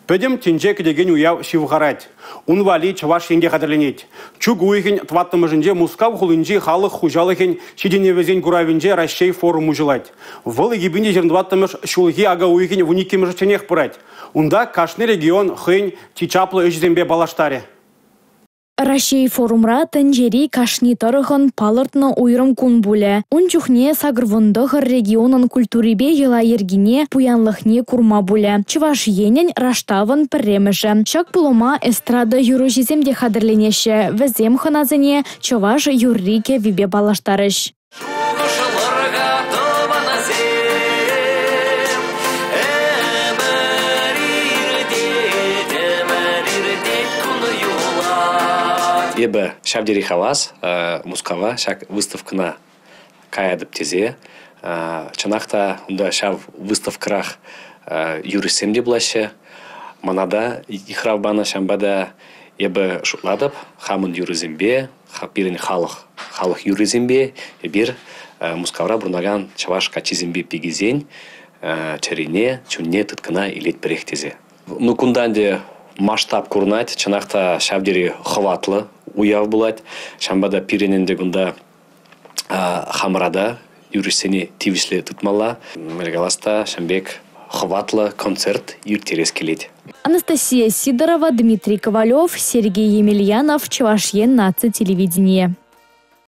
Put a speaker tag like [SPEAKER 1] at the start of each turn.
[SPEAKER 1] Пӗтӗм тӗнче кӗтекен уяв ҫывхарать. Ун валли Чӑваш Ен те хатӗрленет. Чӳк уйӑхӗн 4-мӗшӗнче Мускав хулинчи халӑх хуҫалӑхӗн ҫитӗнӗвӗсен куравӗнче Раҫҫей форум уҫӑлать. Вӑл 2024-мӗш ҫулхи ака уйӑхӗн 12-мӗшӗчченех пырать. Унта кашни регион хӑйӗн чи чаплӑ ӗҫӗсемпе паллаштарӗ.
[SPEAKER 2] Раҫҫей форумра тӗнчери кашни тӑрӑхӑн палӑртнӑ уйрӑм кун пулӗ. Ун чухне 89 регионӑн культурипе йӑла-йӗркине, пуянлӑхне курма пулӗ. Чӑваш Енӗн Раштавӑн пӗрремӗшӗ. Ҫак пулӑма эстрада юрӑҫисем те хатӗрленеҫҫӗ. Вӗсем хӑнасене чӑваш юрри-кӗввипе паллаштарӗҫ.
[SPEAKER 3] Шухӑшлӑр-ха, тӑванӑсем, ӗмӗр иртет, ӗмӗр иртет, кун юлать.
[SPEAKER 4] Эпӗ ҫав тери хавас Мускава ҫак выставкӑна каятӑп тесе. Чӑнах та унта ҫав выставкӑрах юрӑҫсем те пулаҫҫӗ. Мана та йыхрав панӑ, ҫавӑнпа та эпӗ шутлатӑп, хамӑн юрӑсемпе, пирӗн халӑх, халӑх юррисемпе эпир Мускавра пурӑнакан чӑваш каччисемпе пикисен чӗрине, чунне тыткӑна илетпӗрех тесе. Ну, кунта ӗнтӗ масштаб курӑнать, чӑнах та ҫав тери хӑватлӑ уяв пулать. Ҫавӑнпа та пирӗн ӗнтӗ кунта хамӑра та юрӑҫсене тивӗҫлӗ тытмалла. Мӗнле калас та, ҫавӑн пек хӑватлӑ концерт ирттерес килет.
[SPEAKER 2] Анастасия Сидорова, Дмитрий Ковалев, Сергей Емельянов, Чӑваш Ен наци телевиденийӗ.